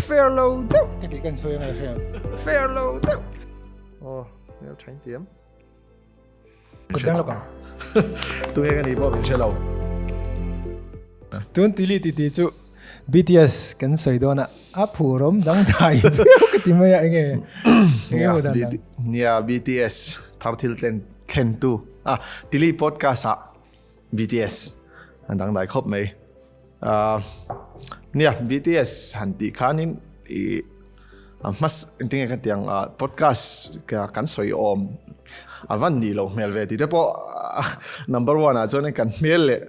Fair lo deuh ka ti kan sawi angai hriam. Fair lo deuh. Oh, hmel tha in tiam. Kut dang lawk ang. Tunge ka nih pawh min hre lo. Tun tili ti ti chu BTS kan sawi dawn a, a phurawm dangdai viau ka ti mai a enge enge maw dan dan. Nia BTS thar thil thlen thlen tu a tili podcast ah BTS an dangdai khawp mai. Uh, nia BTS han tih khanin i a hmas engtinge ka tiang a podcast ka kan sawi awm a van ni lo hmel ve ti te pawh number 1 ah chuan kan hmel leh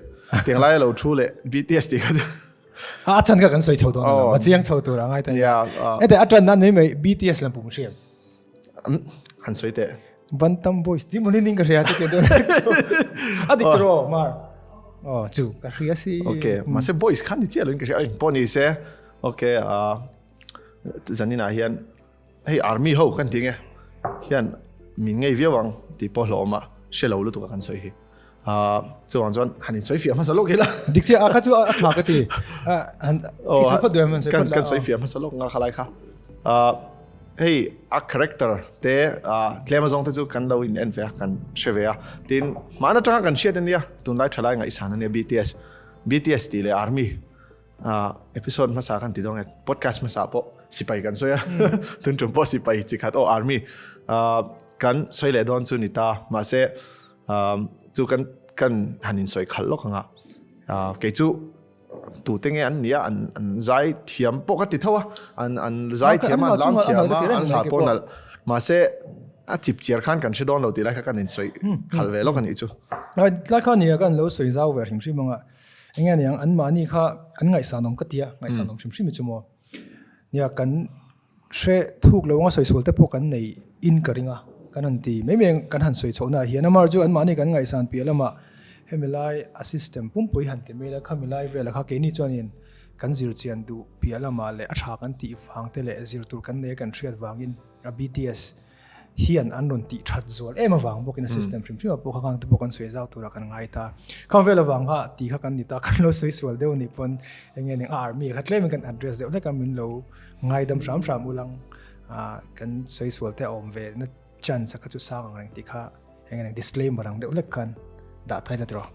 tiang lai lo thu leh BTS ti kha a chan ka kan sawi chho dawn a chiang chho tur angai ta ete a tan nan mai mai BTS lam pum hriam han sawi teh Bantam boys ti mawni ning ka hria chu tiang a dik ro mar oh chu ka hria si okay mahse boys khan ni chiah lo in ka hria ai pawh ni se okay a zanina hian hei army ho kan ti nge hian min ngei viau ang tih pawh hlawm a hre lo lutuk a kan sawi hi a chuang chuan han in sawi fiah hmasa lawk ila dik chiah a kha chu a tha ka ti han i sawi phawt duh em kan kan sawi fiah hmasa lawk nga khalai kha a hei a character te a tlem azawng te chu kan lo in en ve a kan hre ve a tin hmana tanga kan hriat ania tunlai thalai ngaihsan ania BTS BTS tih leh army episode hmasa kan ti dawn nge podcast hmasa pawh sipai kan sawi a tun tum pawh sipai chi khat aw army kan sawi leh dawn chu ni ta mahse chu kan kan han in sawi khalh lawk anga kei chu tu te nge an nia an an zai thiam pawh ka ti tho a an an zai thiam an lam thiam a an hla pawh nalh mahse a chip chiar khan kan hre dawn lo tih lai kha kan in sawi khalh ve lawk a nih chu. Tlai kha nia kan lo sawi zau ve hrim hrim anga Enge aniang an mahni kha an ngaihsan awm ka tia, ngaihsan awm hrim hrim hi chu maw. Nia kan hre thuk lo anga sawi sual te pawh kan nei in ka ring a, kan han ti mai mai kan han sawi chhoh naah hian amah chu an mahni kan ngaihsan piah lamah hemi lai a system pumpui han ti mai la khami lai velah kha keini chuanin kan zir chian duh piah lamah leh a tha kan tih vang te leh zir tur kan nei a kan hriat vangin a BTS hian an rawn tih that zual em avang bawkin a system hrim hrim ah pawh kha khang te pawh kan sawi zau tura kan ngai ta. Khang vel avang kha tih kha kan ni ta, kan lo sawi sual deuh anih pawn eng nge ning a army kha tlemin kan address deuh hlek a min lo ngaidam hram hram ulang kan sawi sual te a awm ve na chance a kha chu sang ang reng tih kha eng nge ning disclaimer ang deuh hlek khan dah thai la tiraw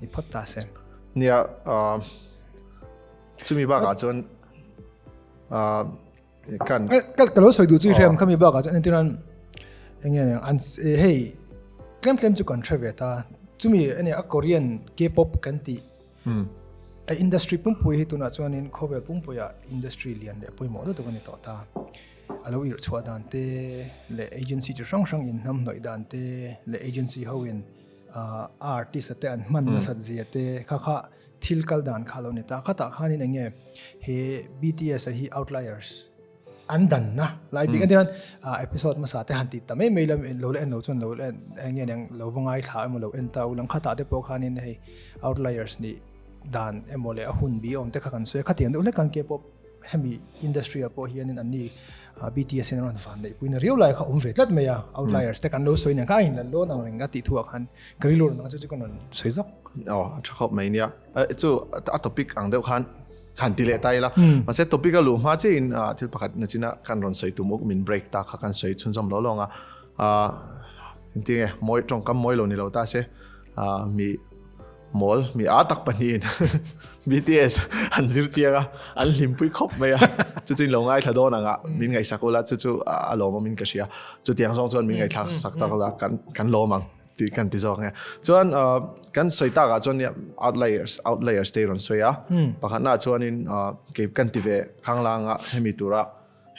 ni phawt ta se. Nia chumi bakah chuan kan ka ka lo sawi duh chu i hriam khami bakah chuan entir an enge aniang an hei tlem tlem chu kan hre ve ta chumi ania a Korean K-pop kan tih a industry pumpui hi tunah chuanin khawvel pumpuiah industry lian leh pawimawh lutuk a ni tawh ta a lo irh chhuah dan te leh agency chi hrang hrang in hnamhnawih dan te leh agency ho in artist te an hman nasat zia te kha kha Thil kal dan kha lo ni ta. Khatah khanin eng nge he BTS a hi outliers an danna lai bik ania episode hmasa te han tih ta mai mai lam lo la en lo chuan lo la eng nge niang lo va ngaithla emaw lo en ta u lang khatah te pawh khanin hei outliers nih dan emaw leh a hun bi awm te kha kan sawi a khatiang deuh hlek khan K-pop hemi industry ah pawh hianin an ni BTS in an rawn van neih puina riau lai kha awm ve tlat mai a outliers te kan lo sawi nen kha a inlan dawn ang reng a tih thuah khan Ka rilru nang chu chu kan rawn sawi zawk. Aw, a tha khawp mai nia. Chu a topic ang deuh khan han ti leh ta ila. Mahse topic a luh hma chiahin thil pakhat nachina kan rawn sawi tum uk min break ta kha kan sawi chhunzawm lo lawng a. Engtinge mawi tawngkam mawi lo ni lo ta se mi mawl mi a tak pahnihin BTS an zir chiang a, an hlimpui khawp mai a. Chu chu in lo ngaithla dawn ang a, min ngaihsak ula chu chu a lawmawm in ka hria. Chutiang zawng chuan min ngaihthlak sak tak ula kan kan lawm ang. Tih kan ti zawk nge. Chuan kan sawi takah chuan outliers outliers te rawn sawi a. Pakhatna chuanin kei kan ti ve khanglanga hemi tura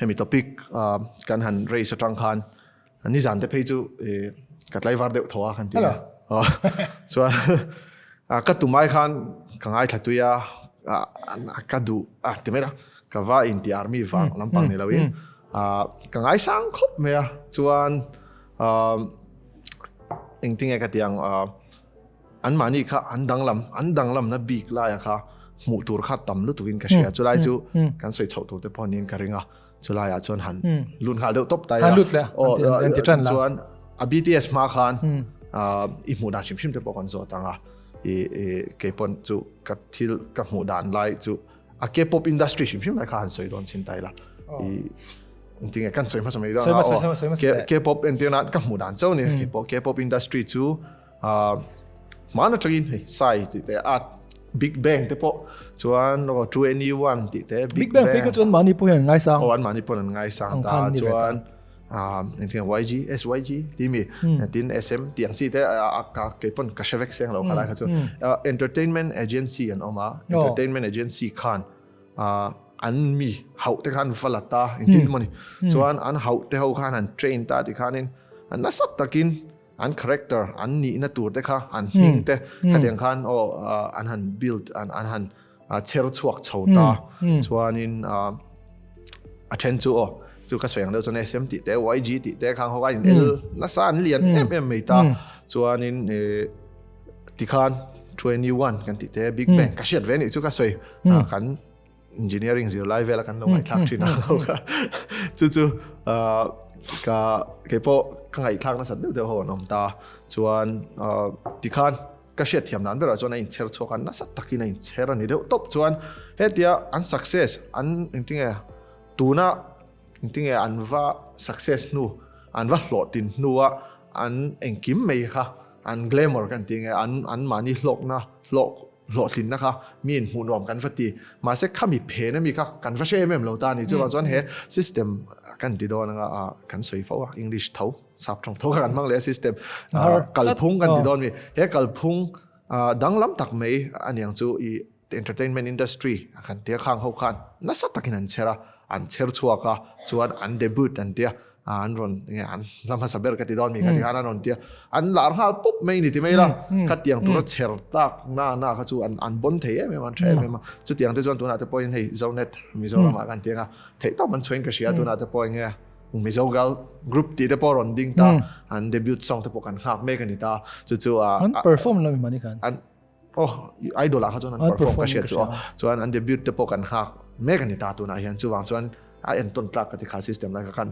hemi topic kan han raise atang khan nizan te phei chu ka tlaivar deuh tho a kan ti a. Chuan ka tumai khan ka ngaithla tui a ka duh a ti mai la ka va inti army vang lampang ni loin ka ngaisang khawp mai a. Chuan Engtinge ka ti ang an mahni kha an danglam an danglamna bik laia kha hmuh tur kha tam lutuk in ka hria chulai chu kan sawi chhoh tur te pawh niin ka ring a chulai ah chuan han lut nghal deuh tawp tai a han lut le an ti tan la chuan a BTS hma khan i hmuh dan hrim hrim te pawh kan zawt ang a i kei pawn chu ka thil ka hmuh dan lai chu. a K-pop industry hrim hrim lai kha han sawi dawn chin ta ila. I tinge kan sawi hmasa mai dawn a. K-pop entir nan ka hmuh dan chauh ni K-pop K-pop industry chu hman atangin hei Psy tih te a Big Bang te pawh chuan 2NE1 tih te Big Bang phei kha chuan mahni pawh hian an ngaisang. Aw an mahni pawh an ngaisang ta chuan engtin YG SYG ti mi tin SM tih ang chi te a ka kei pawn ka hre vek seng lo kha lai kha chu entertainment agency an awm a entertainment agency khan an mi hauh te khan va la ta engtin emaw ni chuan an hauh te ho khan an train ta ti khanin an nasa takin an character an nihna tur te kha an hming te khatiang khan aw an han build an an han cher chhuak chho ta chuanin a then chu aw chu ka sawi ang deuh chuan SM tih te YG tih te khang ho a in el nasa an lian em em mai ta chuanin tikhan 21 kan tih te Big Bang ka hriat ve nih chu ka sawi kan engineering zirlai vela kan lo ngaihthlak thin a chu chu ka keipawh ka ngaihthlak nasat deuh deuh ho an awm ta chuan tikhan ka hriat thiam dan berah chuan a inchher chhuak a nasa takin a inchher a ni deuh tawp chuan hetia an success an engtinge tuna engtinge an va success hnu an va hlawhtlin hnua an engkim mai kha an glamour kan tih nge an an mahni hlawkna hlawk hlawhtlinna kha mi in hmuh nuam kan va ti mahse khami phen ami kha kan va hre em em lo ta ni chuvang chuan he system kan ti dawn anga kan sawi fo a English tho sap tawng tho kha kan hmang leh a system kalphung kan ti dawn mi he kalphung danglam tak mai aniang chu i entertainment industry kan tia khang ho khan nasa takin an chher a an chher chhuak a chuan an debut an tia an rawn nge an hla hmasa ber ka ti dawn mi kha ti khan an rawn tia an lar nghal pup mai ni ti mai la khatiang tura chher tak na na kha chu an an bon thei em em an tha em em a chutiang te chuan tunah te pawhin hei Zonet Mizoramah kan ti anga theih tawp an chhuain ka hria tunah te pawh enge Mizo Girl Group tih te pawh rawn ding ta an debut song te pawh kan nghak mek a ni ta chu chu a an perform lo mi mani khan an Oh, idol ah kha chuan an perform ka hriat chu aw. Chuan an debut te pawh kan nghak mek a ni ta tunah hian chuvang chuan a entawn tlak ka ti kha system lai kha khan.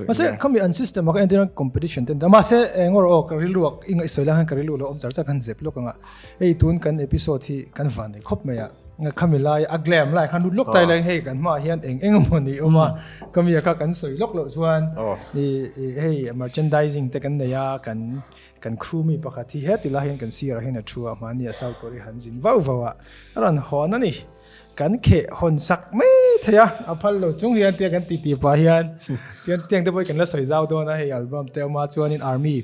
Mahse khami an system ah kha entir competition ten mahse engawr aw ka rilru ah i ngaihsawi lai khan ka rilru lo awm char char khan zep lawk anga hei tun kan episode hi kan van nei khawp mai a khami lai a glam lai khan lut lawk tai lai hei kan hmaah hian eng eng emaw ni awm a khami ah kha kan sawi lawk loh chuan hei merchandising te kan nei a kan Kan crew mi pakhat hi heti lai hian kan sirah hian a thu a, hmani a South Korea han zin vauh vauh a, a rawn hawn a ni. Kan kheh hawn sak mai thei a, a phal lo chung hian tia kan titi pah hian chuan tiang te pawh hi kan la sawi zau dawn a, hei album te awm a chuanin army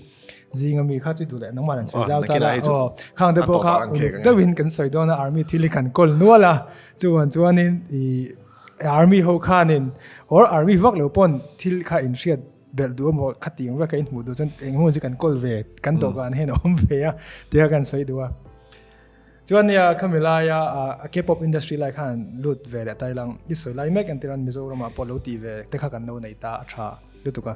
zinga mi kha chu duh leh nangmah an sawi zau ta la aw, khang te pawh kha uluk deuhin kan sawi dawn a, army thil hi kan kawl nual a, chuan chuanin ih army ho khanin or army vak lo pawn thil kha inhriat Belh duh emaw khati ang vek a inhmuh duh chuan eng emaw chu kan kawl ve kan dawhkan hian a awm ve a tia kan sawi duh a. Chuan nia khami laia a K-pop industry lai khan lut ve leh tai lang i sawi lai mek entir an Mizoramah pawh lo tih ve te kha kan lo nei ta a tha lutuk a.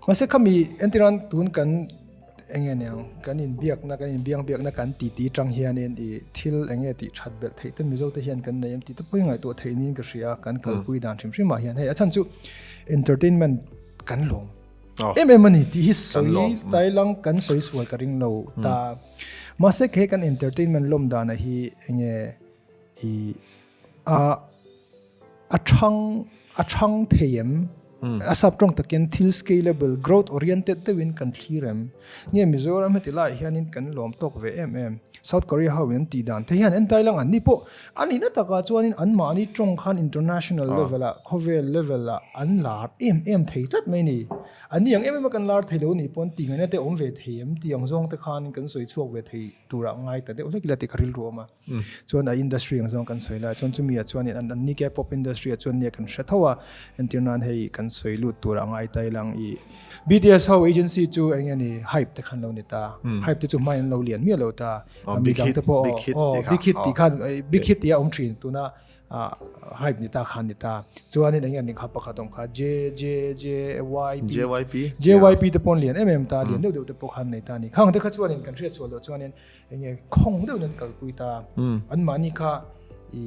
Mahse khami entir an tun kan Enge niang kan inbiakna kan inbiang biakna kan titi tang hianin i thil enge tih that belh theih te Mizo te hian kan nei em tih te pawh hi ngaihtuah theih niin ka hria kan kalpui dan hrim hrim ah hian hei a chhan chu entertainment kan lawm em em a ni tih hi sawi tai lang kan sawi sual ka ring lo ta mahse he kan entertainment lawm dan ah hi enge i a A thang a thang thei em? A sap tawng takin thil scalable, growth oriented deuhin kan thlir em? Nge Mizoram heti laiah hianin kan lawm tawk ve em em? South Korea ho in an tih dan te hian entai lang an ni pawh a nihna takah chuanin anmahni tawng khan international level ah khawvel level ah an lar em em thei tlat mai ni. An ni ang em em a kan lar thei lo nih pawn tih ngaihna te awm ve thei em tih ang zawng te khanin kan sawi chhuak ve thei turah ngai ta deuh hlek ila tih ka rilru awm a. Chuan a industry ang zawng kan sawi lai chuan chumi ah chuanin an an ni K-pop industry ah chuan nia kan hre tho a, entir nan hei kan sawi lut tur a ngai tai lang i BTS ho agency chu eng nge ni hype te khan lo ni ta, hype te chu hmain an lo lian miah lo ta, midang te pawh aw big hit tih khan big hit tih a awm thin tuna hype ni ta khan ni ta, chuanin eng nge ni kha pakhat awm kha J J J Y P J Y P te pawh an lian em em ta, lian deuh deuh te pawh khan nei ta a ni, khang te kha chuanin kan hriat chhuah loh chuanin Enge khawng deuhin an kalpui ta. An mahni kha i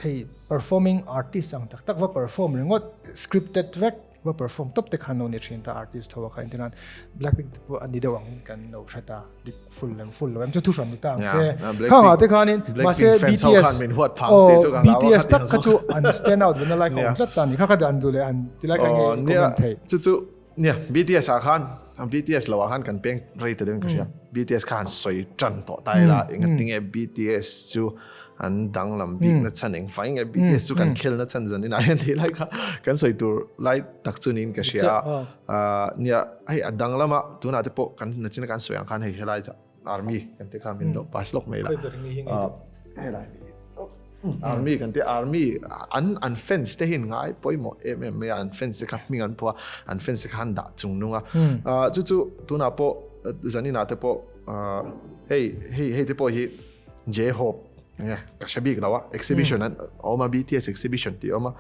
hei performing artist ang tak tak va perform ringawt scripted vek va perform top te khan lo ni thin ta artist tho kha intinan Blackpink te pawh ani deuh angin kan lo hre ta dik full lem full lo em chu thu hran ni ta ang se kha nga te khanin mahse BTS BTS tak kha chu an stand out na lai kha awm tlat ta ni kha kha an du le an ti lai kha nge comment thei chu chu nia BTS ah khan BTS lo ah khan kan peng rei ta deuhin ka hria BTS khan sawi tan tawh ta ila engatinge BTS chu an danglam bik na chhan eng fai nge BTS chu kan khel na chhan zan in ah hian ti lai kha kan sawi tur lai tak chu niin ka hria nia hei a danglam a tunah te pawh kan nachina kan sawi ang khan hei helai army kan te kha min lo pass lawk mai la helai army kan te army an an fence te hin ngai pawimawh em em mai a an fence te kha hming an phua an fence te kha an dah chung nung a chu chu tunah pawh zaninah te pawh hei hei hei te pawh hi J-Hope nge ka hre bik lo a exhibition an awm a BTS exhibition tih awm a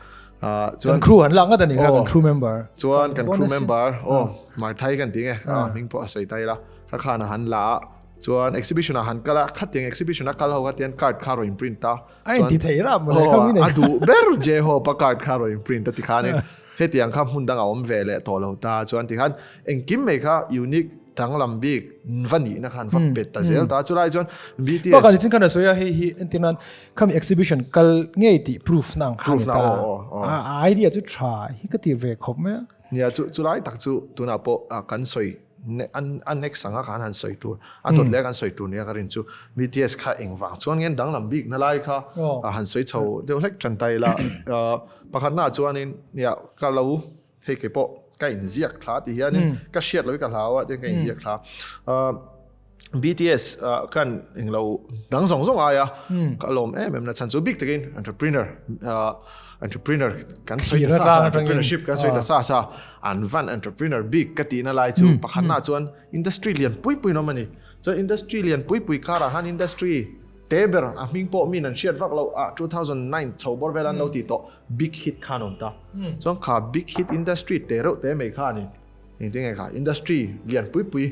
chuan kan crew an lak ngat ani kha kan crew member chuan kan crew member oh Marthai kan ti nge hming pawh a sawi tai la kha khan a han la a chuan exhibition a han kal a khatiang exhibition a kal ho kha tian card kha rawn in print ta a in ti thei rap mawle kha mi nei a duh ber J-Hope a card kha rawn in print a ti khanin hetiang kha hmun dang a awm ve leh tawh lo ta chuan ti khan engkim mai kha unique danglam bik va nihna khan va pet ta zel ta chulai chuan BTS Bakah nichin khan a sawi a hei hi entir nan khami exhibition kal ngei tih proof na ang khan proof na ta aw aw aw a idea chu tha hi ka ti ve khawp mai a nia chu chulai tak chu tunah pawh kan sawi an a next anga khan han sawi tur a dawt leh kan sawi tur nia ka rin chu BTS kha engvang chuan nge danglam bik na lai kha han sawi chho deuh hlek tan tai la pakhat na chuanin nia ka lo Hei kei pawh ka inziak thla ti hianin ka hriat loh hi ka hlau a tin ka inziak thla. BTS kan englo dang zawng zawng aia ka lawm em em na chhan chu bik takin entrepreneur entrepreneur kan sawi ta sa sa entrepreneurship kan sawi ta sa sa an van entrepreneur bik ka tihna lai chu pakhatna chuan industry lian pui pui an awm a ni. Chuan industry lian pui pui karah khan industry te ber a hming pawh min an hriat vak loh a 2009 chho bawr vel an lo ti tawh. Big hit khan awm ta. Chuan kha big hit industry te reuh te mai kha a ni. Engtin nge kha industry lian pui pui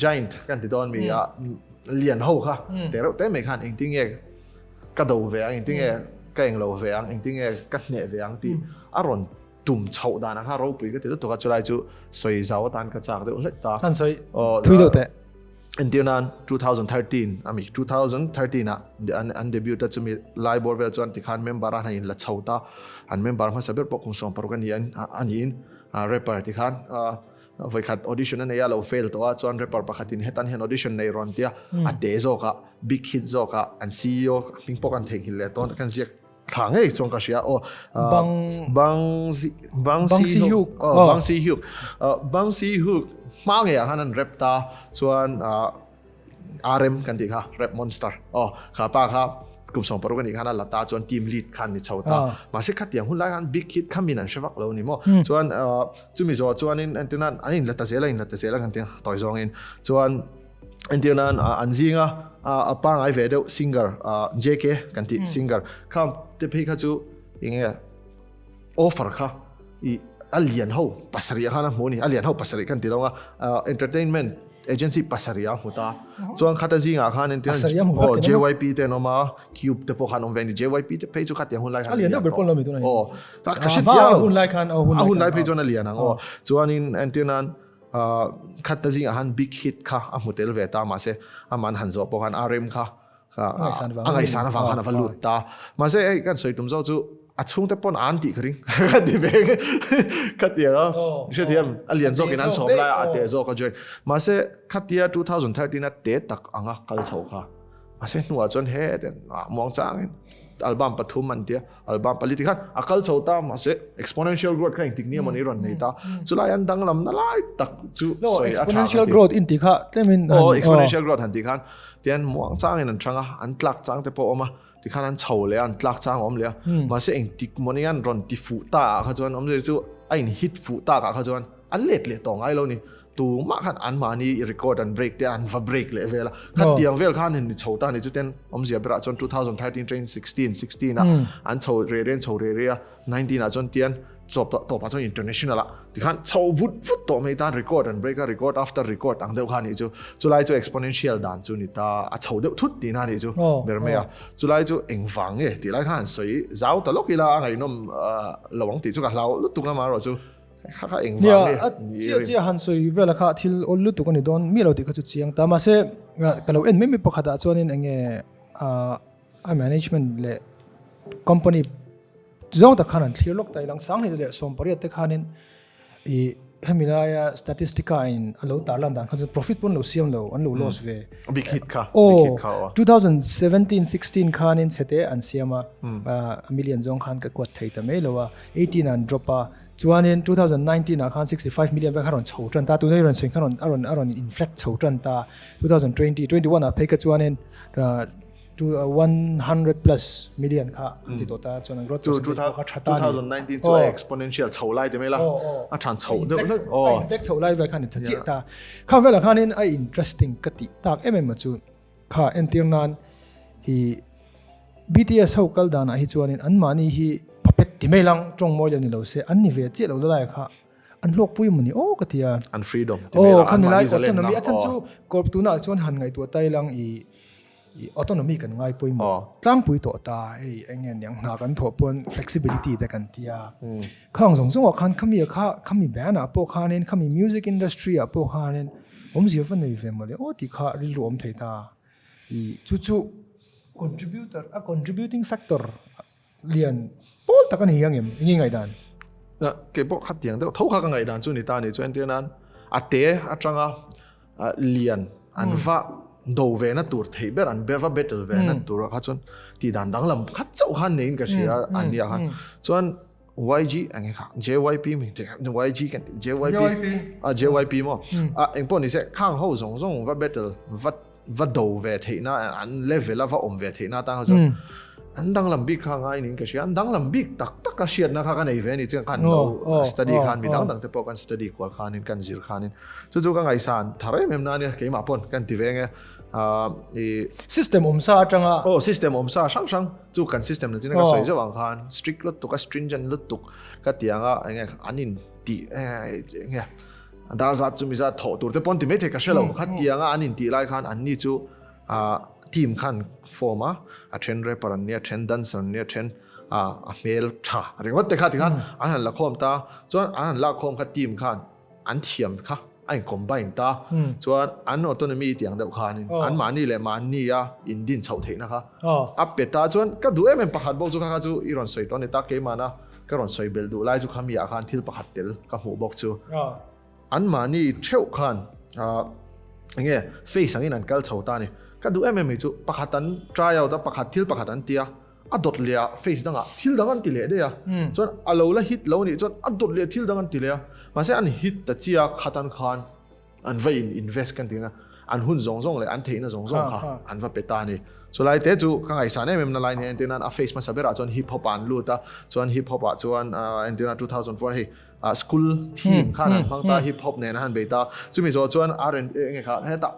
giant kan ti dawn mi a lian ho kha te reuh te mai khan engtin nge ka do ve ang engtin nge ka englo ve ang engtin nge ka hneh ve ang tih a rawn tum chhoh dan ang kha ropui ka ti lutuk a chulai chu sawi zau atan ka chak deuh hlek ta. An sawi thui deuh teh. Entir nan 2013 ami 2013 ah an an debut a chumi lai bawr vel chuan tikhan member a in la chho ta an member hmasa ber pawh kum 60 ani an ani in rapper tikhan voikhat audition a nei a lo fail tawh a chuan rapper pakhatin hetan hian audition nei rawn tia a te zawk a big hit zawk a an CEO hming pawh kan theihnghilh leh tawn kan ziak Thla ngei chuan ka hria aw. Bang Bang Si Bang Si Hyuk aw Bang Si Hyuk Bang Si Hyuk hma ngei ah khan an rap ta chuan RM kan tih kha rap monster aw kha pa kha kum 60 anih khan a la ta chuan team lead khan ni chho ta mahse khatiang hun lai khan big hit kha min an hre vak lo ni maw chuan chumi zawh chuanin entirna an in la ta zel a in la ta zel a kan tia tawi zawngin chuan Entir nan an zinga a pangai ve deuh singer JK kan tih singer kha te phei kha chu enge offer kha i a lian ho pasarih khan a hmu ni a lian ho pasarih kan ti lo a entertainment agency pasarih a hmu ta chuan khata zingah khan entir oh JYP te an awm a Cube te pawh khan awm ve ni JYP te phei chu khatiang hun lai khan a lian deuh ber pawh lo mi tunah oh ta ka hre chiang lo hun lai khan a hun lai phei chuan a lian ang aw chuanin entir nan Khat na zingah khan big hit kha a hmu tel ve ta mahse aman han zawh pawh khan RM kha a ngaihsan avang khan a va lut ta. Mahse hei kan sawi tum zawk chu a chhungte pawn an tih ka ring ka ti ve khatia a hrethiam a lian zawkin an sawm lai a a teh zawk a join. Mahse khatia 2013 a te tak anga kal chho kha mahse hnuah chuan he muang changin album pathum an tia. Album pali ti khan a kal chho ta mahse exponential growth kha engtik ni emawni rawn nei ta chulai an danglam na lai tak chu sawi a tha exponential growth in ti kha tlemin oh exponential growth han ti khan tian muang changin an thang a an tlak chang te pawh awm a ti khan an chho leh a an tlak chang awm leh a mahse engtik mawni an rawn ti fuh ta ah kha chuan awmzia chu a in hit fuh tak ah kha chuan a let leh tawh ngai lo ni. Tumah khan anmahni record an break te an va break leh vel a. Khatiang vel khan in chho ta ni chu ten awmzia berah chuan 2013 train 16 16 ah an chho re re an chho re re a 19 ah chuan tian chawp tawp ah chuan international ah tikhan chho vut vut tawh mai tan record an break a record after record ang deuh kha nih chu chulai chu exponential dan chu ni ta a chho deuh thut tihna nih chu ber mai a chulai chu engvang nge tih lai khan an sawi zau ta lawk ila a ngaihnawm lo ang tih chu ka hlau lutuk a marawh chu. Kha kha eng vang nge? A chiah chiah han sawi vel a kha thil awl lutuk a ni dawn mi lo tih kha chu chiang ta. Mahse ka lo en mai mai pakhatah chuanin eng nge a management leh company zawng tak khan an thlir lawk ta i lang sang hnih leh 18 te khanin I hemi laia statistica in a lo tar lan dan kha chu profit pawn lo siam lo an lo loss ve. Big hit kha. Big hit kha aw. 2017 16 khanin chhete an siam a a million zawng khan ka kuat thei ta mai lo a 18 an drop a chuanin 2019 ah khan 65 million vel kha rawn chho tan ta tuna i rawn sawi kha rawn a rawn a rawn inflect chho tan ta 2020 21 ah phei kha chuanin To 100 plus million kha an ti tawh ta chuan an growth percentage pawh kha tha ta ni. 2019 chu a exponential chho lai ti mai la a than chho deuh hlek. A inflect chho lai vel khan in tha chiah ta. Kha velah khanin a interesting ka tih tak em em a chu kha entir nan i BTS ho kal danah hi chuanin anmahni hi puppet ti mai lang tawng mawi lo ni lo se an ni ve chiah lo lai kha an hlawk pui maw ni aw ka ti a. An freedom ti mai la anmahni zalenna. A chan chu corp tunah chuan han ngaihtuah tai lang i I autonomy kan ngai pawimawh tlangpui tawh ta, hei eng nge niang hna kan thawh pawn flexibility te kan ti a. Khang zawng zawngah khan khami kha khami band ah pawh khanin khami music industry ah pawh khanin awmzia va nei ve mawle aw tih kha rilru awm thei ta. I chu chu contributor a contributing factor lian pawl tak a ni ang em? Eng nge ngaihdan? Kei pawh khatiang deuh tho kha ka ngaihdan chu ni ta ni chu entir nan a te atanga lian an va do ve na tur theih ber an va battle ve na tur kha chuan tih dan danglam khat chauh khan neiin ka hria an nia khan chuan YG ang kha JYP mi YG kan JYP a JYP mo a engpawh ni se khang ho zawng zawng va battle va va do ve theihna an level a va awm ve theihna atang kha chuan an danglam bik kha ngai niin ka hria an danglam bik tak tak a hriatna kha ka nei ve a ni chuan khan lo study khan mi dang dang te pawh kan study kual khanin kan zir khanin chu chu ka ngaihsan thar em em na ania keimah pawn kan ti ve nge i system awm sa atanga aw system awm sa hrang hrang chu kan system na chin ka sawi zeuh ang khan strict lutuk a stringent lutuk ka ti anga enge an in ti enge Dar zat chu mi zat thawh tur te pawn ti maithei ka hre lo. Kha tianga an intih lai khan anni chu team khan form a, a then rapper an nia, a then dancer an nia, a then a hmel tha ringawt te kha tikhan an han la khawm ta. Chuan an han lak khawm kha team khan an thiam kha a in combine ta. Chuan an autonomy tiang deuh khanin anmahni leh mahni a indin chhoh theihna kha a pe ta. Chuan ka duh em em pakhat bawk chu kha kha chu i rawn sawi tawh a ni ta keimahna. Ka rawn sawi belh duh lai chu kha miah khan thil pakhat tel ka hmuh bawk chu. Anmahni theuh khan eng nge face angin an kal chho ta a ni. Ka duh em em mai chu pakhat an try out a, pakhat thil pakhat an ti a, a dawt leh ah face dangah thil dang an ti leh daih a. Chuan a lo la hit lo nih chuan a dawt leh thil dang an ti leh a. Mahse an hit ta chiah khatan khan An va in invest kan tih ang a, an hun zawng zawng leh an theihna zawng zawng kha an va pe ta a ni. Chulai te chu ka ngaihsan em em na lai nia entir nan a face hmasa berah chuan hip hop ah an lut a, chuan hip hop ah chuan entir nan 2004 hei school theme khan an hmang ta hip hop nen a han bei ta. Chumi zawh chuan R and enge kha hetah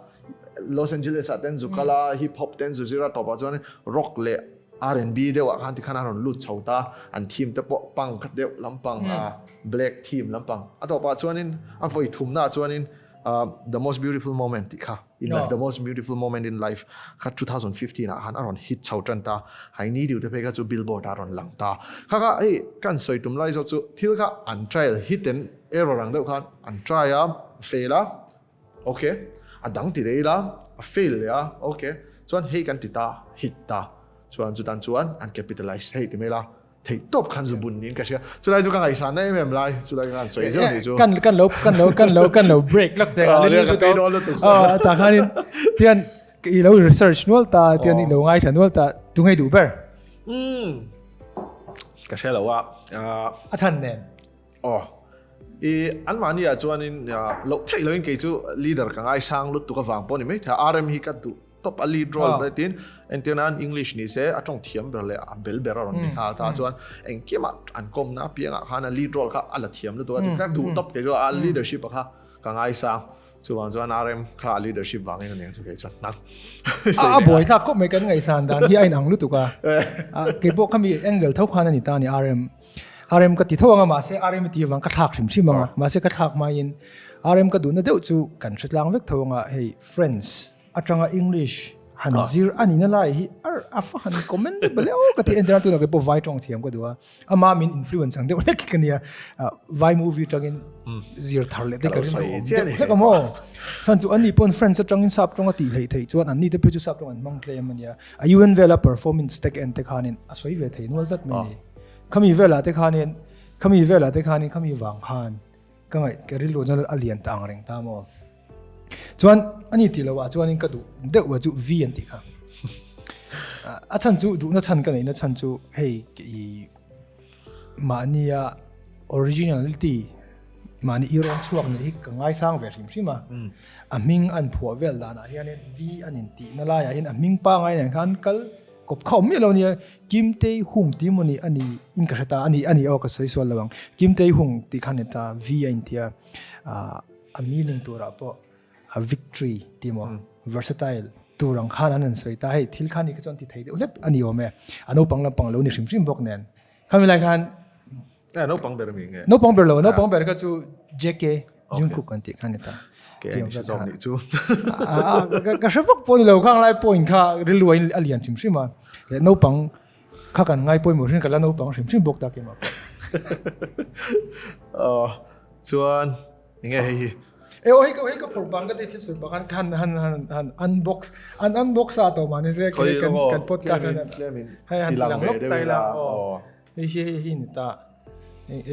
Los Angeles ah ten zu kal a, hip hop ten zu zir a tawpah chuan rock leh R&B deuh ah khan tikhan a rawn lut chho ta, an theme te pawh punk deuh lampang black theme lampang a tawpah chuanin a vawi thumna ah chuanin the most beautiful moment tih kha in life the most beautiful moment in life kha 2015 ah khan a rawn hit chho tan ta, I need you te phei kha chu billboard ah a rawn lang ta, kha kha hei kan sawi tum lai zawk chu thil kha an trial hit and error ang deuh khan an try a fail a. Ok, a dang ti leh ila, a fail leh a, ok, chuan hei kan ti ta, hit ta, chuan chutan chuan an capitalize hei ti mai la, theih tawp khan zu bun niin ka hria, chulai chu ka ngaihsan na em em lai, chulai ka han sawi zeuh ni chu. Kan kan lo kan lo kan lo kan lo break lak che nga, ka tui dawn lutuk sa. Aw tah khanin tian i lo research nual ta, tian i lo ngaithla nual ta, tu ngei duh ber? Umm, ka hria lo a. A chhan nen. Aw. I anmahni ah chuanin loh theih loin kei chu leader ka ngaisang lutuk avang pawh a ni mai thei a, RM hi ka duh tawp a lead role ber tin entir nan English ni se a tawng thiam ber leh a bel ber a rawn ni nghal ta chuan engkimah an kawmna apiangah khan a lead role kha a la thiam lutuk a ka duh tawp kei chu a leadership a kha ka ngaisang chuvang chuan RM kha a leadership vangin a niang chu kei chuan nang a buai thlak khawp mai kan ngaihsan dan hi a inang lutuk a keipawh khami angle tho khan a ni ta a ni RM. RM ka ti tho anga mahse RM i tih avang ka thlak hrim hrim anga mahse ka thlak hmain RM ka duhna deuh chu kan hre tlang vek tho anga hei French atanga English Han zir a nihna lai hi ar a fa han commendable e aw ka ti entir a tunah keipawh vai tawng thiam ka duh a ama min influence ang deuh hlek hi ka nia vai movie atangin zir thar leh te ka rin awm deuh hlek a maw chhan chu ani pawn friends atangin sap tawng a tih hleih theih chuan anni te phei chu sap tawng an hmang tlem a nia a UN vela performance te ka en te khanin a sawi ve thei nual zat mai a ni khami velah te khanin khami velah te khanin khami vang khan ka ngaih ka rilru chuan a lian ta ang reng ta maw Chuan ani tih loh ah chuanin ka duh deuh a chu V an tih kha. A chhan chu duhna chhan ka neihna chhan chu hei i mahnia originality mahni i rawn chhuak nih hi ka ngaisang ve hrim hrim a. A hming an phuah vel danah hianin V an intihna laiah hian a hming pangai nen khan kal kawp kha awm miah lo nia. Kim Tae Hung tih emaw ni a ni in ka hre ta a ni a ni aw ka sawi sual lo ang. Kim Tae Hung tih khan ni ta V a inti a. A meaning turah pawh a victory tih maw versatile tur ang khan an han sawi ta hei thil khan hi kha chuan ti thei deuh hlep a ni awm e a naupang lampang lo ni hrim hrim bawk nen khami lai khan Eh, naupang ber mi nge naupang ber lo naupang ber kha chu JK Jungkook an tih kha ni ta ke ni zawk ni chu ka hre vak pawh ni lo khang lai point kha rilru a lian hrim hrim a leh naupang kha kan ngai pawimawh hrim ka la naupang hrim hrim bawk ta keimah pawh Chuan enge hei hi? E aw hei ka hei ka phurh bang ka ti thil sut bang han han han han unbox an unbox a to mani se ke kan kan podcast an hei han tilang lok tai la aw hei hi hei hi ni ta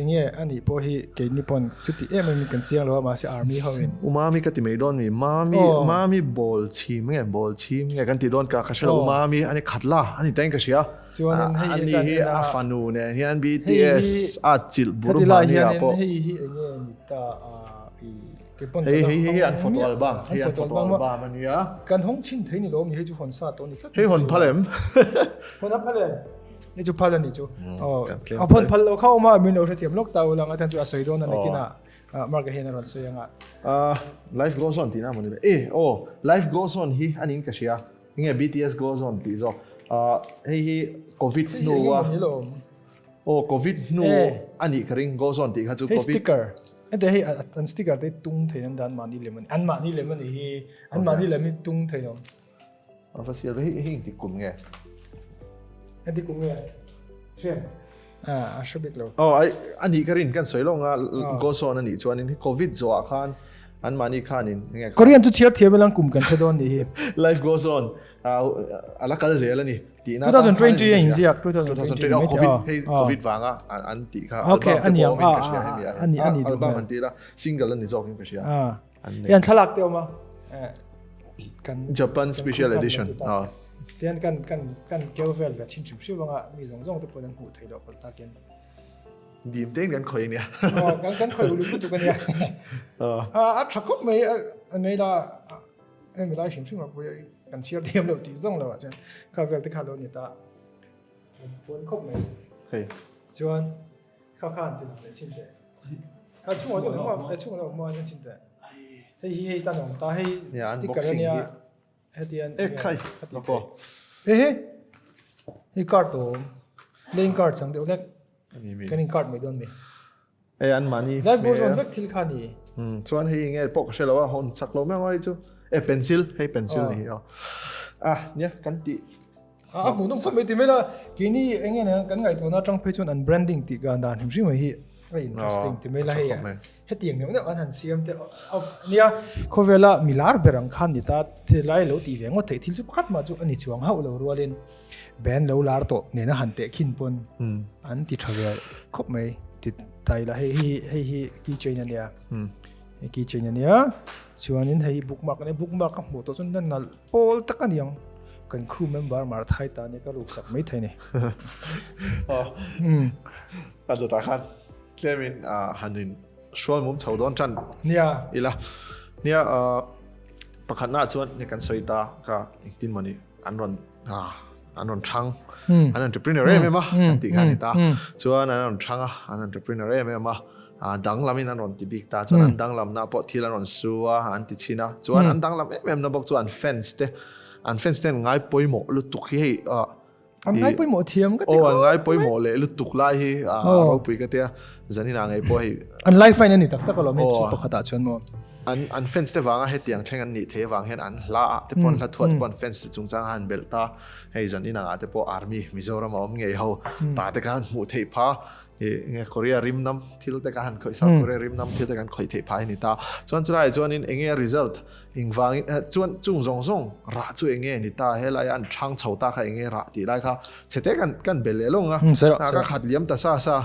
enge ani pawh hi kei ni pawn chuti em em kan chiang lo a mahse army ho in Umami ka ti mai dawn mi mami mami ball chhim nge ball chhim nge kan ti dawn ka ka hre lo umami ani khat la ani ta in ka hria Chuanin hei hi kan en a. A fanu nen hian BTS a chilh bur hma ni ah pawh. Hei hi enge ni ta a i ke pawn Hei hei hei an photo album hei an photo album a nia. Kan hawng chhin thei ni lo mi hei chu hawn sa tawh ni tlat. Hei hawn phal em? Hawn a phal em? Hei chu phal a ni chu. Aw a hawn phal lo kha awm a min lo hrethiam lawk ta ulang a chan chu a sawi dawn a nakinah Mark a hian a rawn sawi anga. Life goes on tihna maw ni le? E aw life goes on hi a niin ka hria. Nge BTS goes on tih zawk. Hei hi Covid hnu a. Aw Covid hnu a nih ka ring goes on tih kha chu Covid. Hei sticker. Hete hei an sticker te tung thei an dan mahni lem a ni. An mahni lem a ni hi. An mahni lem hi tung thei lo. A va sial ve hei hei engtik kum nge? Engtik kum nge? Hriat. A hre bik lo. Aw a nih ka rin kan sawi lo nga goes on a nih chuanin Covid zawhah khan an mahni khanin enge Korean chu chhiar thiam ilang kum kan hre dawn nih hi. Life goes on a la kal zel a ni tihna 2020 a inziak 2020 oh Covid hei Covid vanga an tih kha okay ani ang a ka hria hemi ani ani album an ti la single ani zawk in ka hria Hian thlalak te awm a kan Japan special edition a tian kan kan kan keu vel ve chim chim hriu anga mi zawng zawng te pawh an hmuh theih loh palh takin dim te kan khoi nia kan kan khoi ulu lutuk ania a a tha khawp mai a nei la hemi lai hrim hrim a pui kan chhiar thiam lo tih zawng lo ah chuan kha vel te kha lo ni ta puan khawp mai hei chuan Kha kha an ti lang leh chin teh. Kha chhungah chuan engmah e chhungah lo engmah an chin teh. Hei hi hei tan awm ta hei sticker ania hetian e khai ko. E he hei card awm playing card chang deuh hlek. Kan in card mai dawn mi. E an mani. Life goes on vek thil kha ni. Chuan hei nge pawh ka hre lo a hawn sak lo mai ang hei chu. E pencil hei pencil ni hi aw. Ah nia kan ti A hmuh nawm khawp mai ti mai la, keini eng nge kan ngaihtuahna atang phei chuan an branding tih gan dan hrim hrim mai hi a interesting ti mai la hei hetiang neuh neuh an han siam te nia khawvela mi lar ber ang khan ni ta thilai lo tih ve ngawt theih thil chu pakhat mah chu a ni chuang hauh lo rualin band lo lar tawh nena han teh khin pawn an ti tha ve khawp mai ti tai la hei hi hei hi keychain ania hei keychain ania chuanin hei bookmark ania bookmark ka hmuh tawh chuan nalh Pawl tak a niang. Kan crew member mar thai ta nia ka ruk sak mai thei ni. A dawtah khan tlemin han in hrual mum chho dawn tan. Nia. Ila. Nia pakhatna chuan ni kan sawi ta ka engtin mawni an rawn an rawn thang. An entrepreneur em em a kan tih kha ni ta. Chuan an rawn thang a an entrepreneur em em a. Danglamin an rawn ti bik ta chuan an danglamna pawh thil an rawn su a an ti chhin a chuan an danglam em em na bawk chu an fans te an fans te an ngai pawimawh lutuk hi hei. An ngai pawimawh thiam ka ti. Aw an ngai pawimawh leh lutuk lai hi a ropui ka tia zanin ah ngei pawh hei. An life line a ni tak tak alawm hei chu pakhat ah chuan maw. An an fans te vanga hetiang thleng an nih thei avang hian an hla ah te pawh an hla thuah te pawh an fans te chungchang a han belh ta. Hei zanin ah te pawh army Mizoram a awm ngei ho ta te kha han hmuh theih pha nge Korea rim nam thil te ka han khawih South Korea rim nam thil te kan khawih theih phah hi ni ta. Chuan chulai chuanin enge a result Engvangin chuan chung zawng zawng rah chu enge ni ta helai an thang chho ta kha enge rah tih lai kha chhete kan kan be leh lawng a ka khat liam ta sa sa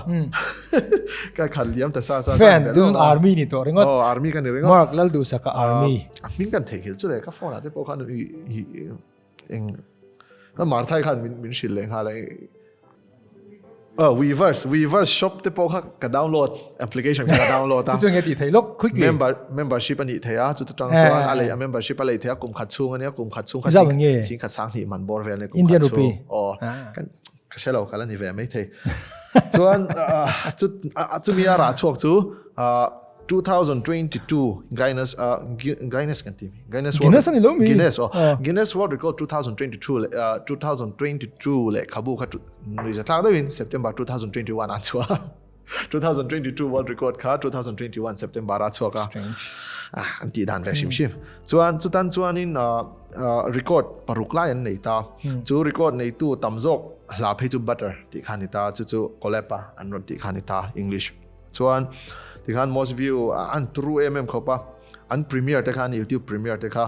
ka khat liam ta sa sa fan tun army ni tawh ringawt oh army kan ni ringawt Mark Lalduhsaka army a hming kan theihnghilh chu le ka phone ah te pawh khan eng ka Marthai khan min min hrilh leh nghal a Oh, Weverse, Weverse shop te pawh kha ka download application kha ka download a. Chu chu nge tih thei lawk quickly. Member membership a nih thei a, chu tu tang chuan a lei a membership a lei thei a kum khat chhung ania kum khat chhung kha Zau nge? sing khat sang hnih man bawr vel ania kum Indian khat chhung. rupee. Aw, kan ka hre lo ka la ni ve mai thei. Chuan chu chumi a rah chhuak chu 2022 Guinness uh, Guinness kan ti mi Guinness World Guinness ani lo mi Guinness oh Guinness World Record 2022 le uh, 2022 le khabu kha nui za tlak deuhin September 2021 an chua 2022 World Record kha 2021 September a chuak a ah an ti dan ve shim shim chuan chutan chuanin uh, uh, record paruk lai an nei ta chu record nei tu tam zawk hla phei chu butter ti kha ni ta chu chu collab a an ron ti kha ni ta English Chuan tikhan most view an turu em em khawp a, an premiere te kha an YouTube premiere te kha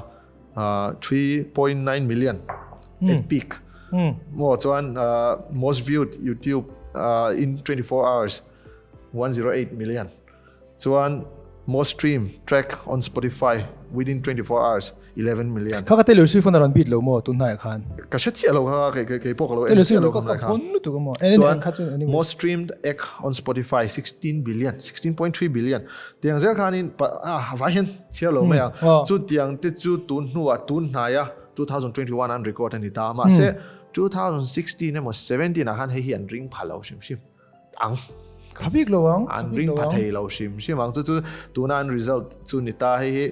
3.9 million at peak. Maw chuan most viewed YouTube in 24 hours 108 million. Chuan most stream track on Spotify within 24 hours 11 million. Kha ka Taylor Swift a rawn beat lo maw tun hnaiah khan? Ka hre chiah lo kha kei kei kei pawh ka lo en chiah lo kha kha. Lutuk a maw? Chuan most streamed act on Spotify 16 billion 16.3 billion. Tiang zel khanin ah vai hian chhiar lo mai ang. Chu tiang te chu tun hnuah tun hnaia 2021 an record a ni ta. Mahse 2016 emaw 17 ah khan hei hi an ring pha lo hrim hrim. Ang. Pha bik lo ang. An ring pha thei lo hrim hrim ang. Chu chu tuna an result chu ni ta hei hi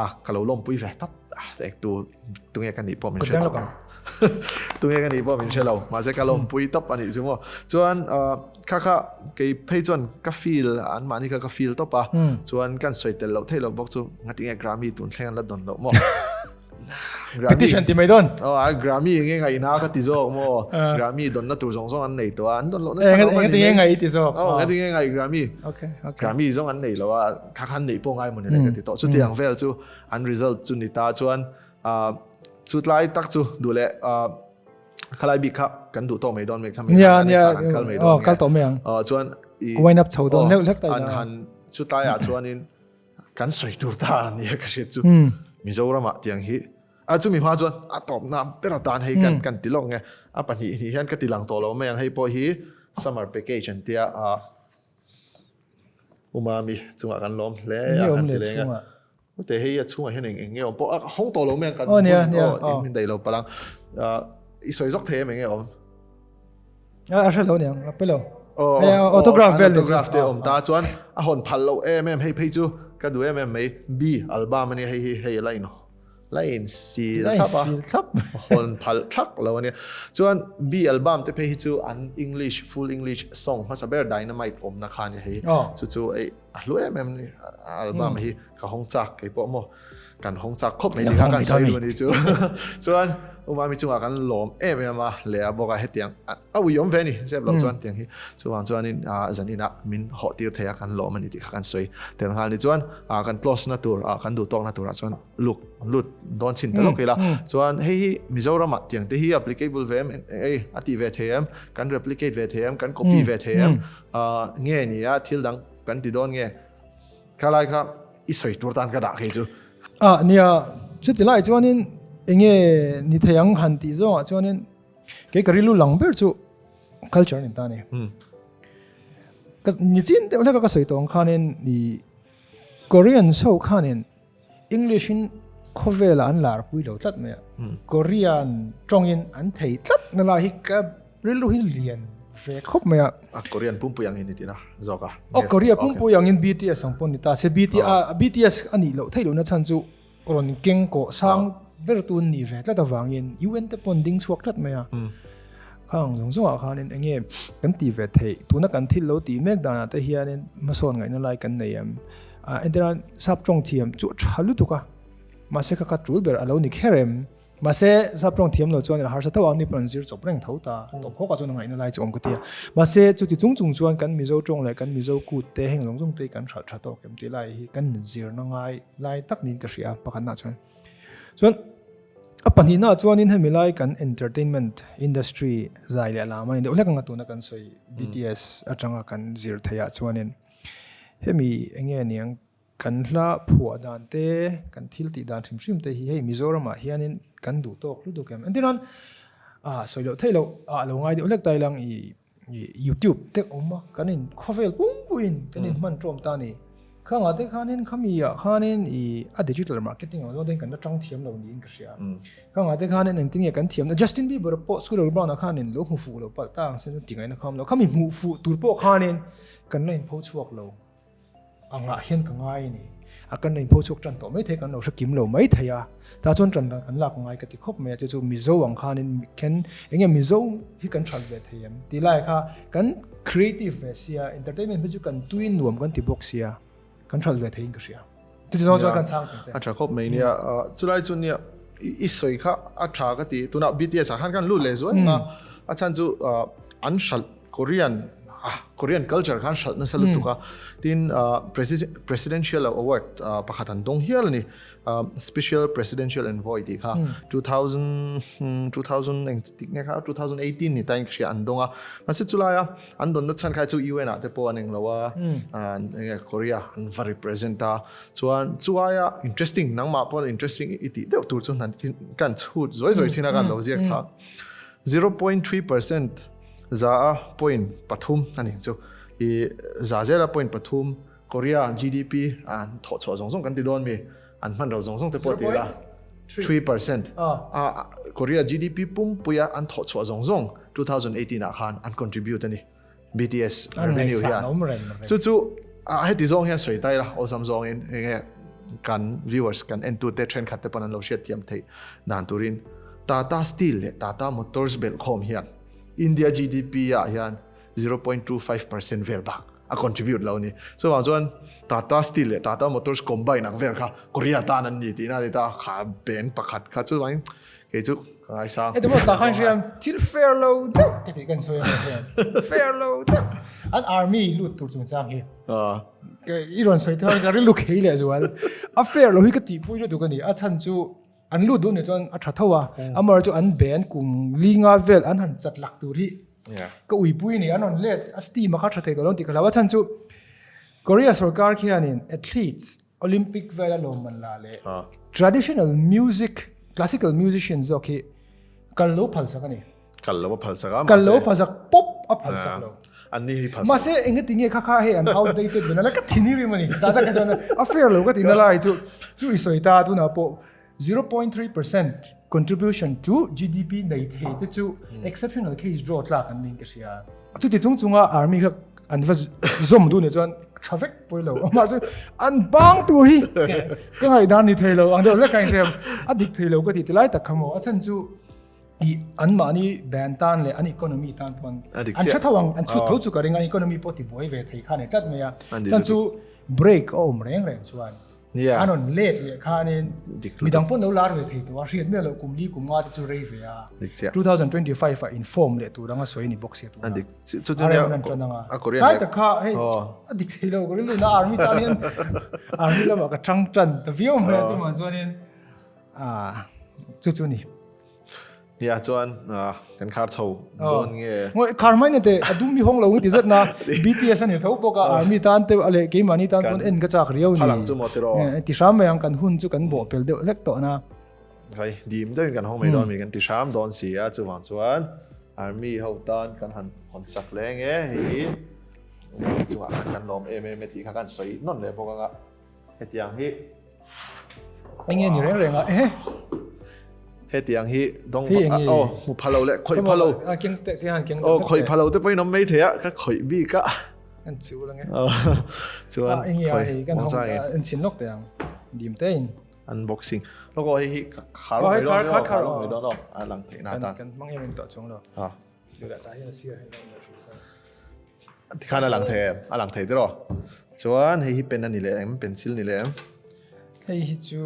ah ka lo lawmpui ve tawp. Eng tu tunge ka nih pawh min hre chak. Tunge ka nih pawh min hre lo. Mahse ka lawmpui tawp a nih chu maw. Chuan kha kha kei phei chuan ka feel an mahni kha ka feel tawp a. Chuan kan sawi tel loh theih loh bawk chu ngatinge Grammy tun thleng an la dawn loh maw. Petition ti mai dawn. Oh, a Grammy nge ngai na ka ti zawk mo. Grammy don na tur zawng zawng an nei to a. An don lo na chhan nge ti nge ngai ti zawk. Oh, nge ti nge ngai Grammy. Okay, okay. Grammy zawng an nei lo a. Kha khan nei pawh ngai mo ni le ka ti to. Chu ti ang vel chu an result chu ni ta chuan chu tlai tak chu du le khalai bik kha kan duh tawk mai dawn mai kha mai. Nia nia kal mai dawn. Oh, kal tawh mai ang. Oh, chuan wind up chho dawn leuh lek tai. An han chu tlai ah chuanin Kan sawi tur ta a nia ka hriat chu Mizoramah tiang hi a chumi hma chuan a tawpna ber atan hei kan kan ti lawk nge a pahnih hnih hian ka ti lang tawh lo mai ang hei pawh hi summer package an tia a Umami chungah kan lawm hle a kan ti leng a te hei a chhungah hian eng eng nge awm pawh a hawng tawh lo mai ang kan aw min daih lo palang i sawi zawk thei em eng nge awm A hre lo niang, a pe lo. Autograph vel autograph te awm ta chuan a hawn phal lo em em hei phei chu ka duh em em mai B album ania hei hi hei la in la in sil thlap a hawn phal thak lo ania chuan B album te phei hi chu an English full English song hmasa ber Dynamite awmna kha ania hei chu chu ei a hlu em em ni album hi ka hawng chak kei pawh maw kan hawng chak khawp mai tih kha kan sawi duh a ni chu chuan umami chungah kan lawm em em a leh a bawk a hetiang a ui awm ve ni zep loh chuan tiang hi chuvang chuanin zaninah min hawh tir thei a kan lawm a ni tih kha kan sawi tel nghal ni chuan kan close na tur kan duh tawkna turah chuan luk lut dawn chhin ta lawk ila chuan hei hi Mizoramah tiang te hi applicable ve em ei a tih ve thei em kan replicate ve thei em kan copy ve thei em nge ni a thil dang kan ti dawn nge Khalai kha i sawi tur tan ka dah khi chu. Ah nia chuti lai chuanin enge ni thei ang han tih zawngah chuanin kei ka rilu lang ber chu culture ni ta ni. Ka ni chin deuh hlek a ka sawi tawh ang khanin i Korean ho khanin English in khawvela an lar pui lo tlat mai a. Korean tawngin an thei tlat na lai hi ka Rilru hi lian ve khawp mai a. A Korean pumpui angin ni tina zawk a. Aw Korea pumpui angin BTS ang pawh ni ta se BTS a nih loh theih lohna chhan chu rawn keng kawh sang ber tu an nih ve tlat avangin UN te pawh an ding chhuak tlat mai a. Khang zawng zawngah khanin eng nge kan tih ve theih? Tuna kan thil lo tih mek danah te hianin hmasawn ngaihna lai kan nei em? Entirnan sap tawng thiam chu a tha lutuk a, mahse kha kha tul ber a lo ni kher em? Mahse sap tawng thiam lo chuan a harsa tho a, ni pawh an zir chawp reng tho ta, tawp hawkah chuan a ngaihna lai chu awm ka ti a. Mahse chuti chung chung chuan kan Mizo tawng leh kan Mizo kut te heng zawng zawng te hi kan hralh tha tawk em tih lai hi kan zirna ngai lai tak niin ka hria pakhatna chuan. Chuan a pahnihna chuanin hemi lai kan entertainment industry zai leh lam a ni deuh hlek anga tuna kan sawi BTS atanga kan zir theih ah chuanin hemi enge niang kan hla phuah dan te kan thil tih dan hrim hrim te hi hei Mizoramah hianin kan duh tawk lutuk em entirnan ah sawi loh theih loh ah lo ngai deuh hlek ta ilang i YouTube te awm a kan in khawvel pumpuiin kan in hman tawm ta ni khangah te khanin khami ah khanin i a digital marketing ang zawng te kan la tang thiam lo niin ka hria khangah te khanin engtin nge kan thiam na Justin Bieber pawh Scooter Brown ah khanin lo hmu fuh lo palh ta ang sen chu tingaihna kham lo khami hmuh fuh tur pawh khanin kan la in pho chhuak lo. Angah hian ka ngai a ni. A kan la inpho chhuak tan tawh mai thei, kan lo hre kim lo mai thei a. Tah chuan tan kan lak ngai ka ti khawp mai a, chu chu Mizo ang khanin khen eng nge Mizo hi kan that ve thei em tih lai kha kan creative ve sia, entertainment hi chu kan tui nuam kan ti bawk sia, kan that ve theiin ka hria. Chu chu chuan kan chhang thei che. A tha khawp mai nia, chulai chu nia i sawi kha a tha ka ti, tunah BTS ah khan kan lut leh zuai ang a, a chhan chu an hralh Korean ah Korean culture khan hralh nasa lutuk a tin presidential award pakhat an dawng hial ani special presidential envoy tih kha 2000 2000 eng tik nge kha 2018 ni tain hria an dawng a mahse chulai a an dawn na chhan kha chu UN ah te pawh an eng lo a enge Korea an va represent a chuan chuaia interesting nangmah pawh interesting i tih deuh tur chu kan chhut zawi zawi thin a kan lo ziak thla 0.3% Za a point pathum a ni chu. I za zela point pathum Korea GDP an thawh chhuah zawng zawng kan ti dawn mi an hman ro zawng zawng te pawh ti ila 3% a Korea GDP pumpuia an thawh chhuah zawng zawng 2018 ah khan an contribute a ni BTS revenue hian chu chu a heti zawng hian sawi ta ila awlsam zawngin enge kan viewers kan entu te thenkhat te pawn an lo hriat thiam theih dan turin Tata Steel leh Tata Motors belhkhawm hian India GDP ah hian 0.25% vel bak a contribute lo a ni. Chuvang chuan Tata Steel leh Tata Motors combine ang vel kha Korea tan an ni tihna a ni ta, kha bank pakhat kha chuvangin kei chu ka ngaisang. Heti maw tak khan hriam thil fair lo deuh ka tih kan sawi ang hian fair lo deuh an army lut tur chungchang hi i rawn sawi thar ka rilru khei leh zual a fair lo hi ka tihpui lutuk a ni a chhan chu An lut duh nih chuan a tha tho a, amah chu an be an kum li nga vel an han chat lak tur hi ka uipui a ni, an rawn let a steam a kha tha thei tawh lo tih ka hlau a chhan chu Korea sorkar khianin athletes Olympic vel a lawmman la leh traditional music classical musician zawk hi kal lo phalsak a ni. Kal lo a phalsak a, Kal lo a phalsak pawp a phalsak lo. An ni hi phalsak. Mahse engati nge kha kha hei an outdated ve nala ka thin hi rim a ni. Tata ka chuan a fair lo ka ti nala hi chu chu i sawi ta tunah pawh 0.3% contribution to GDP nei thei te chu exceptional case draw tlak an niin ka hria. Chuti chung chunga army kha an va zawm duh nih chuan tha vek pawi lo. Mahse an bang tur hi ka ngaihdan ni thei lo ang deuh hlek a inhria. A dik thei lo ka ti tilai tak kha maw a chhan chu I an mahni band tan leh an economy tan pawh an hre tho ang, an chhut tho chu ka ring, an economy pawh ti buai ve thei kha a ni tlat mai a. Chuan chu break a awm reng reng chuan an rawn let leh khanin midang pawh an lo lar ve thei tawh a, hriat miah loh kum li kum nga te chu rei ve a. 2025 ah inform leh tur anga sawi a ni bawk sia tunah. A rem an tan anga. Tlai tak kha hei a dik thei lo ka rilru na army tan hian army lamah ka tang tan ta viau mai a chuvang chuanin chu chu ni. Nia chuan kan khar chho dawn nge. Ngoi khar mai na te a dum mi hawng lo nge ti zet na BTS ani tho bawk a army tan te ale keimahni tan pawn en ka chak riau ni. Phalang chu maw tiraw. Ti hram mai ang kan hun chu kan bawh pel deuh hlek tawh na. Hai dim deuhin kan hawng mai dawn mi kan ti hram dawn si a chuvang chuan army ho tan kan han hawn sak leh nge hei chungah khan kan lawm em em e tih kha kan sawi nawn leh bawk anga. Hetiang hi Enge ni reng reng a eh. Hetiang hi dawng oh hmu pha lo leh khawih pha lo. A keng te te han keng. Oh khawih pha lo te pawhin awm mai thei a ka khawih bik a. An chu lang e. Chuan enge a hei kan hong an chin lok te ang. Dim te in. Unboxing. Loko hei hi khar mai dawn khar khar mai dawn a lang theih na ta. Kan mang em in to chung lo. Ha. Tikhan a lang thei em? A lang thei tiraw? Chuan hei hi pen a ni leh em? Pencil ni leh em? Hei hi chu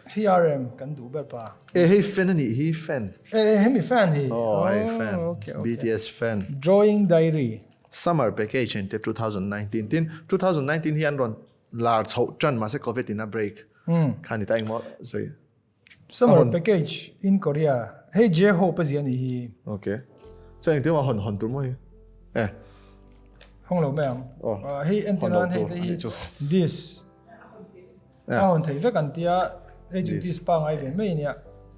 TRM kan duh ber pa. E hei fan a nih hi fan. E hemi fan hi. Oh hei fan. BTS fan. Drawing diary. Summer package in te 2019 tin 2019 hi an rawn lar chhoh tan mahse covid in a break kha ni ta engmaw sawi. Summer package in Korea hei J-Hope a zia ni hi. Okay. Chuan engtin maw hawn hawn tur maw hi? Eh. Hawng lo mai ang. Oh. Hei entir nan hei te hi this. A hawn thei vek an tia hei chu this pa ngai ve mai ania.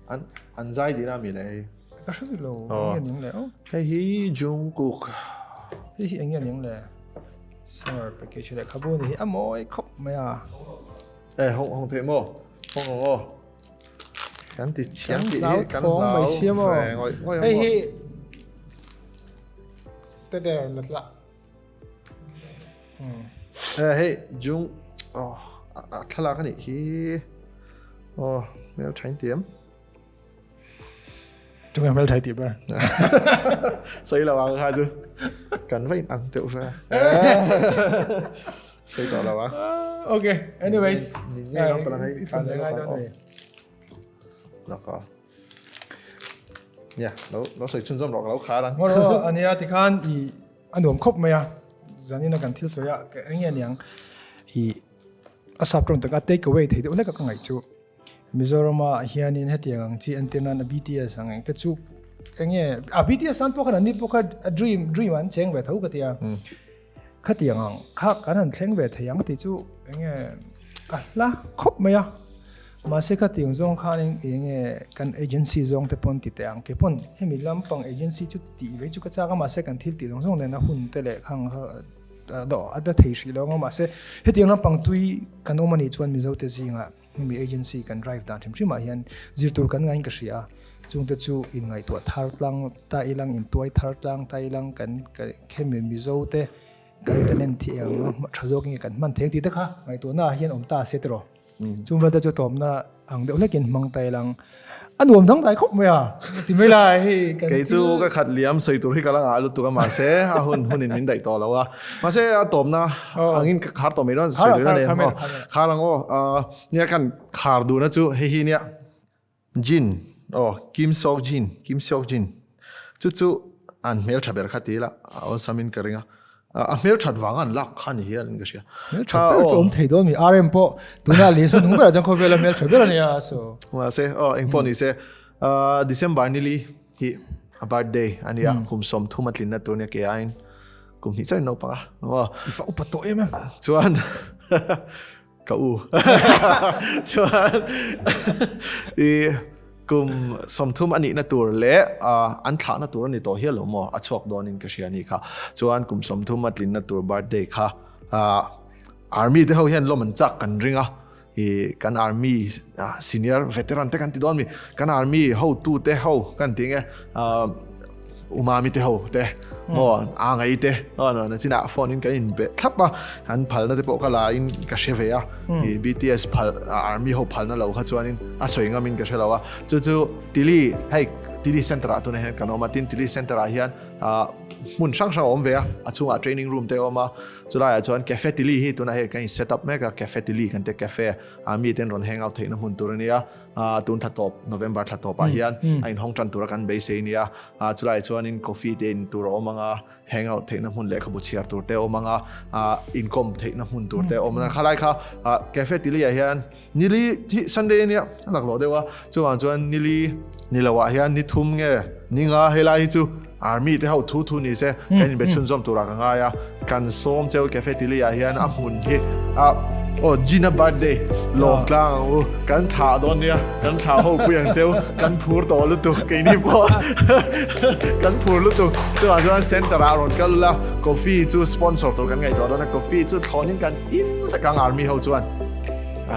An an zai dina mi le hei. Ka hre bik lo eng nge ning le oh. Hei hi Jungkook. Hei hi eng nge ning le. Summer package lehkhabu ni hi a mawi khawp mai a. E hong hong thei maw hong hong aw kan ti chiang tih hi kan hlau mai sia maw hei hi te der na tla e hei jung oh a thlalak ani hi oh mel thain tiam Chung em hmel thai tih ber. Sei lo ang kha chu. Kan vain ang teuh ve. Sei tawh lo ang. Okay, anyways. Ni nge lo palang hei. Kan ngai dawn ni. Laka. Ya, lo lo sei chun zom rok lo kha lang. Ngoro ania tikhan i anuam khop mai a. Zanina kan thil soya ka enge niang i asap tawng taka take away thei deuh hlek ka ngai chu. Mizoramah hianin hetiang ang chi entir nan a BTS ang eng te chu enge a BTS an pawh khan an ni pawh kha a dream dream an cheng ve tho ka tia khatiang ang kha kan han thleng ve thei ang tih chu enge a hla khawp mai a mahse khatiang zawng khanin enge kan agency zawng te pawn ti teh ang ke pawn hemi lampang agency chu tih ve chu ka chak a mahse kan thil tih zawng zawng nen a hun te leh khang kha a da thei hrih lo ang a mahse hetiang lampang tui kan awm anih chuan Mizo te zingah Hemi agency kan drive dan hrim hrimah hian zir tur kan ngaiin ka hria a, chungte chu inngaihtuah thar tlang ta ilang, intuai thar tlang ta ilang, kan hemi Mizo te kan talent hi eng tha zawk nge kan hman thei ang tih te kha ngaihtuahna ah hian awm ta se tiraw. Chung vel te chu tawpna ang deuh hlekin hmang ta ilang. A nuam dang dai khawp mai a, ti mai lai hei kan Kei chu ka khat liam sawi tur hi ka la ngah lutuk a mahse a hun hunin min daih tawh lo a. Mahse a tawpna angin ka khar tawh mai dawn sawi tur a nei maw. Khar ang aw nia kan khar duhna chu hei hi nia Jin aw Kim Seok Jin Kim Seok Jin chu chu an hmeltha ber kha ti ila a awlsamin ka ring a. A hmel that vang an lak kha ni hian ka hria. Hmel that ber chu awm thei dawn mi RM pawh tuna lisa nung berah chuan khawvela hmel tha ber a nia so. Mahse aw engpawh ni se December nili hi a birthday a nia kum 30 a tlinna tur nia ke aiin kum hnih chauhin naupang a. I fa upa tawh em em. Chuan Ka u. Chuan i kum 30 a nihna tur leh an thlahna tur a ni tawh hial lo maw? A chhuak dawnin ka hria a nih kha. Chuan kum 30 a tlinna tur birthday kha army te ho hian lawm an chak kan ring a. I kan army senior veteran te kan ti dawn mi. Kan army hotu te ho kan ti nge. Umami te ho te maw a ngai te na chinah phone in kan in be thlap a an phalna te pawh ka la in ka hre ve a i BTS phal army ho phalna lo kha chuanin a sawi ngam in ka hre lo a chu chu Tili hei Tili center ah tunah hian kan awm a tin Tili center ah hian hmun hrang hrang a awm ve a a chhungah training room te a awm a chulaiah chuan cafe Tili hi tunah hei kan in set up mek a cafe Tili kan te cafe army ten rawn hang out theihna hmun tur a nia. tun thla tawp November thla tawpah hian a inhawng tan tura kan beisei nia chulai chuanin coffee te in tur a awm anga hangout theihna hmun lehkhabu chhiar tur te awm anga inkawm theihna hmun tur te awm anga khalai kha cafe tili ah hian nili hi Sunday ania a laklawh deuh a chuvang chuan nili nilo ah hian ni thum nge ninga helai hi chu Army te ho thu thu ni se kan inbe chhunzawm turah ka ngai a, kan sawm cheu cafe tili ah hian a hmun hi a aw Gina birthday lawm tlang ang u, kan thlah dawn nia, kan thlah ho pui ang cheu, kan phur tawh lutuk keini pawh kan phur lutuk chuvang chuan center ah rawn kal ula coffee chu sponsor tur kan ngaihtuah dawn a, coffee chu thlawnin kan in vek ang army ho chuan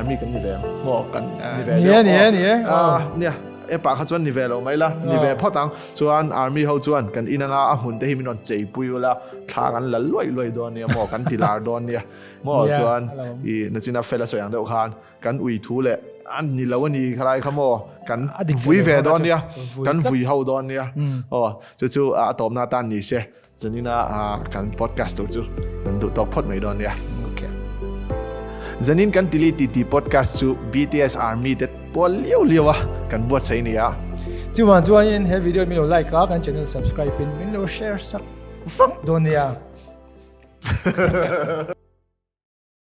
army kan ni ve ang maw kan ni ve deuh aw nia. App ah kha chuan ni ve lo mai la, ni ve phawt ang. Chuan army ho chuan kan in anga a hmun te hi min rawn chei pui ula, thla kan la luai luai dawn nia maw, kan ti lar dawn nia maw. Chuan i nachina fel a sawi ang deuh khan kan ui thu leh a ni lo a ni khalai kha maw, kan vui ve dawn nia, kan vui ho dawn nia. Aw chu chu a tawpna atan ni se. Zanina kan podcast tur chu kan duh tawk phawt mai dawn nia. Okay. Zanin kan tili titi podcast chu BTS Army te pual liau liau a kan buatsaih nia. Chuan chuanin he video min lo like a kan channel subscribe in min lo share sak vak dawn nia.